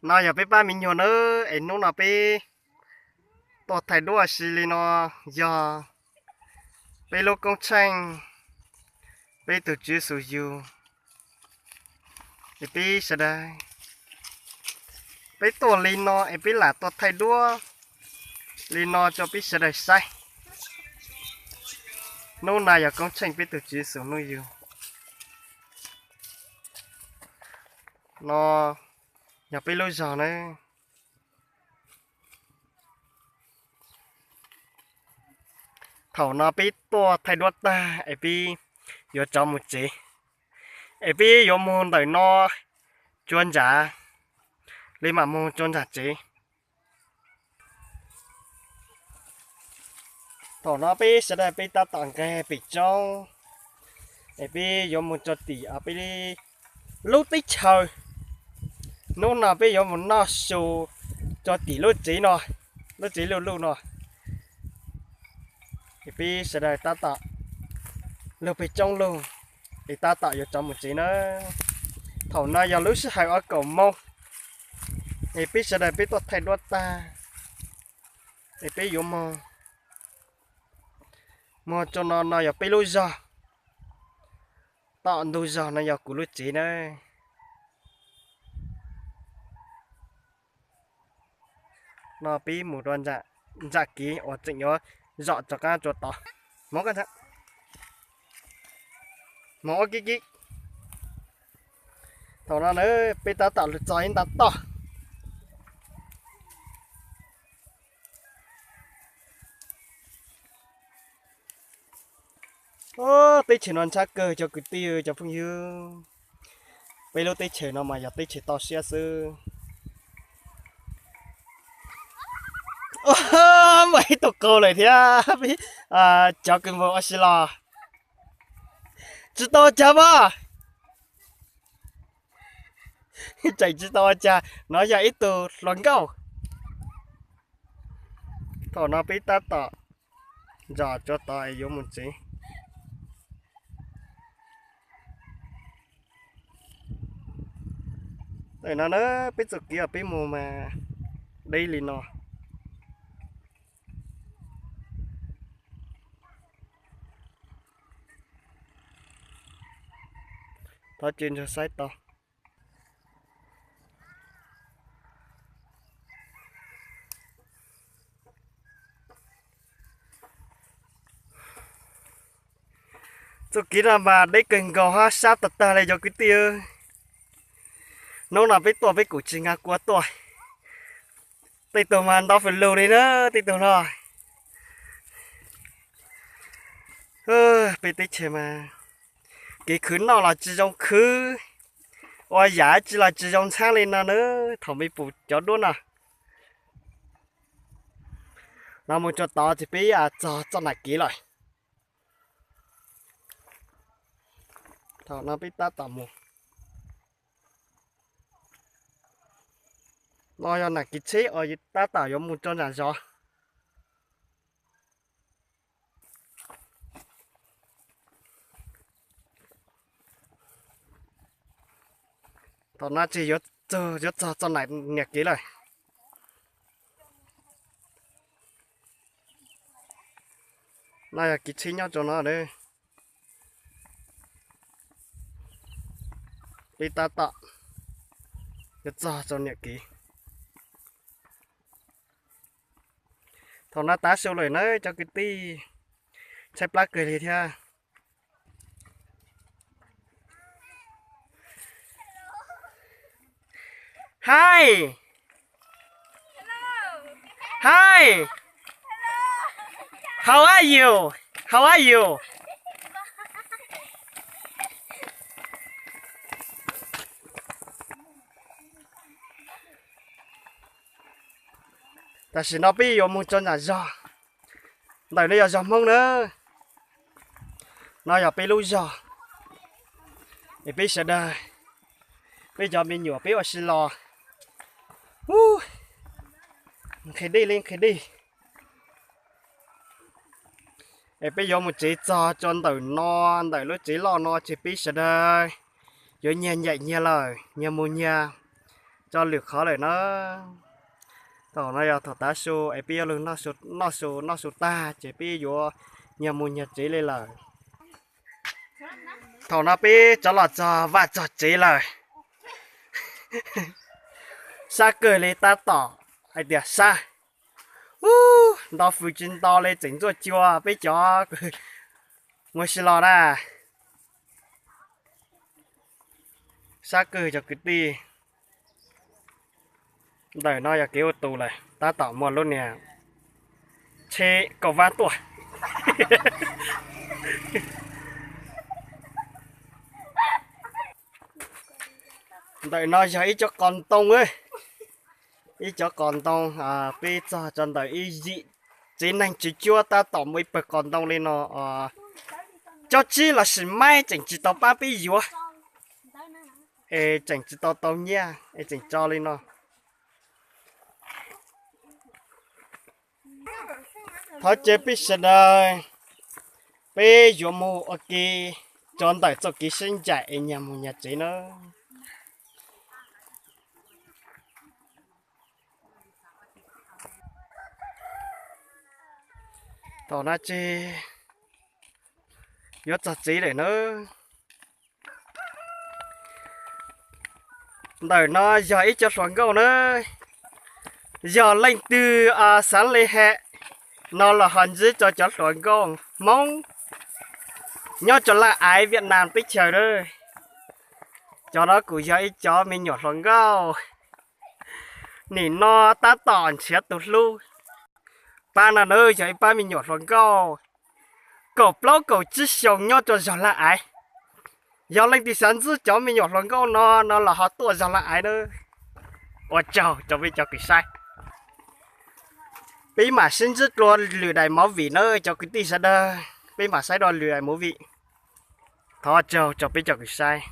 No yog peb pab me nyuam nawb, es hnub no peb tuaj thaij duab ua si li no yog peb lub koob tsheej, peb tus Tswv Yexus yug, es peb sawv daws, peb tuaj li no es peb lam tuaj thaij duab li no rau peb sawv daws saib. Hnub no yog koob tsheej peb tus Tswv Yexus hnub yug. No yog peb lub zog na. Thaum no peb tuaj thaij duab tag es peb yuav rov mus tsev, es peb yuav mus ntawm no tsua ntsav li mam mus tsua ntsav tsev. Thaum no peb sawv daws peb tab tom nqes pem roob, es peb yuav mus rau tim peb lub teb chaws. Hnub no peb yuav mus noj su rau tim lub tsev no, lub tsev luj luj no. Es peb sawv daws tab tom lug pem roob lug, es tab tom yuav rov mus tsev na. Thaum no yog lub sij hawm ob kaum moos, es peb sawv daws peb tuaj thaij duab tag, es peb yuav moog, moog rau no, no yog peb lub zog, tom ntug zog no yog kuv lub tsev na. No peb mus rau ntsam kev uas tseem yuav zom rov qab rua tod. Moog, moog ua kib kib. Thaum no na peb tab tom lug txog ib nta toj. Teb chaws no ntshab kawg cov kwv tij cov phooj ywg. Peb lub teb chaws no mas yog teb chaws toj siab xwb. Muaj ib tug qau lawm thiab. Cov kws mus ua si los tsis tau ua cas mas, tseem tsis tau ua cas, no yog ib tug hluas nkauj. Thaum no peb tab tom zom rua tod es yuav mus tsev. Tam no na peb txoj kev uas peb mus mas deb li no. Thov tsis ntsuag saib tau. Txoj kev no mas deb kawg nkaus hab sab tag tag li cov kwv tij. Hnub no peb tuaj peb kuj tsis nkaag kua tuaj. Tej tug mas ntau fwm lug li na, tej tug no. Peb teb chaws mas kev khwv noj los tsis zoo khwv, ua yam tsi los tsis zoo ntxhaab li no na. Thaum peb pum cov duab no, no mus tsuas tod ces peb txog txoj nam kev lawm. Thaum no peb tab tom mus, no yog nam kev tsheb uas tab tom yuav mus rau nram zos. Thaum no ces yuav txog txoj nam kev lawm. No yog kev tsheb nyob rau no. Peb tab tom yuav txog txoj nam kev. Thaum no tav su lawm na cov kwv tij, tshaib plab kawg li thiab. Hi. Hi. How are you? How are you? Tam sim no peb yuav mus rau nram zog, ntawm no yog zog Hmoob na. No yog peb lub zog, es peb sawv daws, peb cov me nyuam peb ua si los, nqhis dej li nqhis dej. Es peb yuav mus tsev txog rau ntawm no, ntawm lub tsev loj no ces peb sawv daws yuav nyiag ncaim nyiag lawm, nyiag mus nyiag tso lwm qhov lawm na. Thaum no yog thaum tav su es peb yuav lug noj su noj su tag ces peb yuav nyiag mus nyiag tsev li lawm. Thaum no peb rov los txog vaj txog tsev lawm. Sab kawg li, tab tom hais tias sab, nto fws tsis nto li, tseem ntxuaj cua peb cov mus si los na. Sab kawg cov kwv tij. Ntawm no yog kev ua tus lawm, tab tom muaj lub niag tsheb kauj vab tuaj. Ntawm no yog ib cov qos ntoo, ib cov qos ntoo, peb txog tso ntawm ib yim tsev neeg tsev cuab tab tom muaj ib pawg qos ntoo li no. Cov tsib lossis maib tseem tsis tau pab peb yuav, es tseem tsis tau tau nyiaj es tseem tso li no. Thov caw peb sawv daws, peb yuav mus ua ke rau ntawm txoj kev sib ncaim es nyiag mus nyiag tsev na. Thaum no ces yuav txog tsev lawm na. Ntawm no yog ib cov hluas nkauj na, yog leej twg xav li hais no los ho ntsib rau cov hluas nkauj Hmoob nyob rau laj aiv Vietnam teb chaws na. Cov no kuj yog ib cov me nyuam hluas nkauj nim no tab tom nrhiav tus hlub. Pab no na yog ib pab me nyuam hluas nkauj kaum plaub kaum tsib xyoos nyob rau zos laj aiv. Yog leej twg xav ntsib cov me nyuam hluas nkauj no no los ho tuaj zos laj aiv na. Ua tsaug rau peb cov kws saib. Peb mam sib ntsib dua lwm daim movie na cov kwv tij sawv daws, peb mam saib dua lwm daim movie. Thov tsaug rau peb cov kws saib.